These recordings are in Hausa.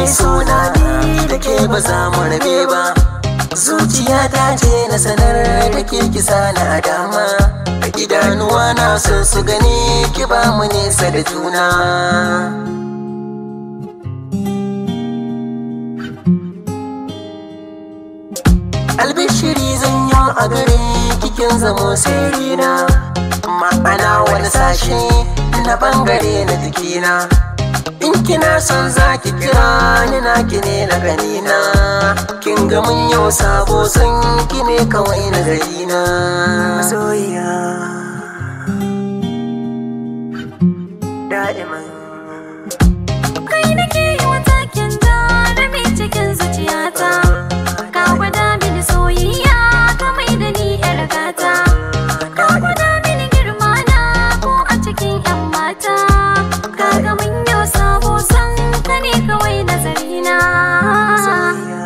Mai suna ni da ke ba za mu rabe ba. Zuciya ta ce na sanar da ke kisa na dama. Idanuwa na son su gani ki ba mu nesa da juna. Albishiri zan yi a gare kikin zamo sirrina, ma'ana wani sashe na bangare na jikina. In kina son zaki kira ni naki ne na ganina. Kin ga mun yau sabo san ki ne kawai nazarina. Masoyiya da'iman. Kai nake yi wa taken jarumi cikin zuciyata. Ka gwada mini soyayya ka mai da ni yar gata. Ka gwada mini girma na ko a cikin yan mata. Ka ga mun yau sabo san ka ne kawai nazarina. Masoyiya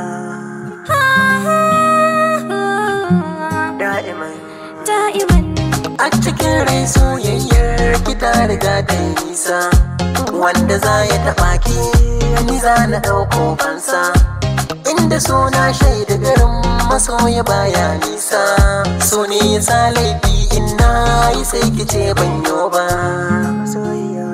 da'iman. Da'iman. A cikin rai soyayyar ki ta riga ta yi nisa. Wanda za ya taɓa ki ni za na ɗauko fansa. Inda suna shaida garin masoya baya nisa. So ne ya sa laifi in na yi sai ki ce ban yo ba. Masoyiya.